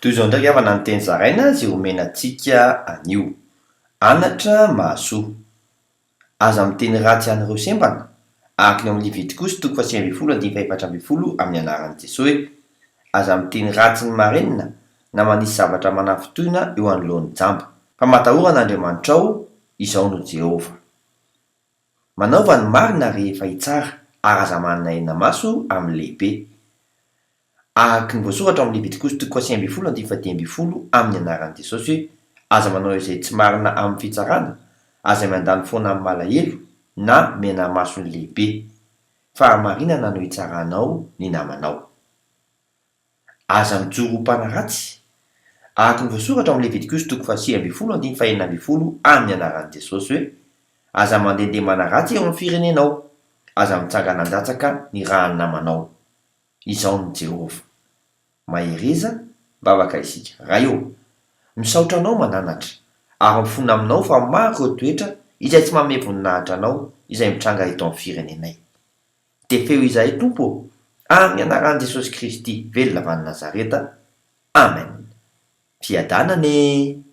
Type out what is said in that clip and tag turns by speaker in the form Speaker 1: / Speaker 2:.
Speaker 1: Toy izao indray ry havana ny teny zaraina izay omena antsika anio. Anatra mahasoa. Aza miteny ratsy an'ireo sembana, araka ny ao amin'ny Levitikosy toko fahasivy ambinifolo andininy fahefatra ambinifolo amin'ny anaran'i Jesoa hoe, Aza miteny ratsy ny marenina na manisy zavatra manafintohina eo anoloan'ny jamba. Fa matahora an'Andriamanitrao, Izaho no Jehovah. Manaova ny marina rehefa hitsara, ary aza manana hena-maso amin'ny lehibe. Araka ny voasoratra ao amin'ny Levitikosy toko fahasivy ambinifolo andininy fahadimy ambinifolo amin'ny anaran'i Jesosy hoe, Aza manao izay tsy marina amin'ny fitsarana, aza miandany foana amin'ny malahelo, na mena-maso ny lehibe. Fahamarinana no hitsaranao ny namanao. Aza mijoro ho mpanaratsy. Araka ny voasoratra ao amin'ny Levitikosy toko fahasivy ambinifolo andininy fahenina ambinifolo amin'ny anaran'i Jesosy hoe, Aza mandehandeha manaratsy eo amin'ny firenenao, aza mitsangana handatsaka ny ràn'ny namanao. Izao no Jehovah. Mahereza, vavaka isika. Ray ô, misaotra Anao mananatra, ary mifona Aminao fa maro ireo toetra izay tsy manome voninahitra Anao izay mitranga eto amin'ny firenenay. Tefeo izahay Tompo ô, amin'ny anaran'i Jesosy Kristy velona avy any Nazareta. Amen. Fiadanana e!